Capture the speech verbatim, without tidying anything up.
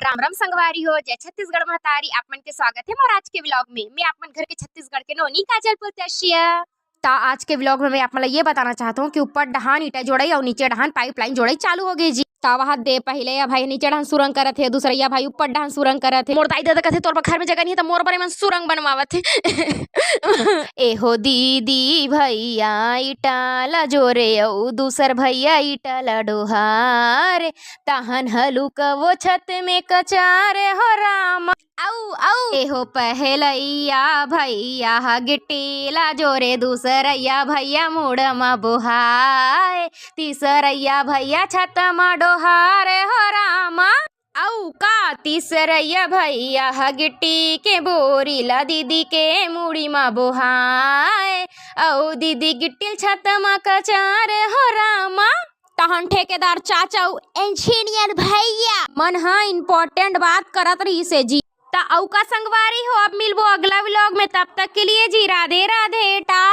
राम राम संगवारी हो, जय छत्तीसगढ़ महतारी। आप मन के स्वागत हे मोर आज के vlog में। मैं आप मन घर के छत्तीसगढ़ के नोनी काजल पुलतसिया। त आज के vlog में मैं आप मन ला ये बताना चाहत हूँ कि ऊपर डहान ईंटा जोड़ई अउ नीचे डहान pipeline जोड़ई चालू हो गे जी। त वहाँ दे पहिलइया भाई नीचे डहान सुरंग करत हे, दूसरइया भाई ऊपर डहान सुरंग करत हे। मोर दाई ददा कथे, "तोर बर घर में जगह नहीं हे, त मोर बर एमन सुरंग बनवावत हे।" एहो दीदी भैया ईंटा ला जोरे अउ दूसर भैया ईंटा ला डोहारे, तहन हलुक वो छत में कचारे हो रामा। अउ, अउ, एहो पहलइया भैया ह गिट्टी ला जोरे, दूसरइया भैया मुड़ म बोहाए, तीसरइया भैया छत म डोहारे हो रामा। अउ का तीसरइया भैया ह गिट्टी के बोरी ला दीदी के मुड़ी म बोहाए, अउ दीदी गिट्टी ल छत म कचारे हो रामा। तहन ठेकेदार चाचा अउ engineer भैया मन ह important बात करत रहिस हे जी। त अउ का संगवारी हो, अब मिलबो अगला vlog में, तब तक के लिए जी राधे राधे, टा-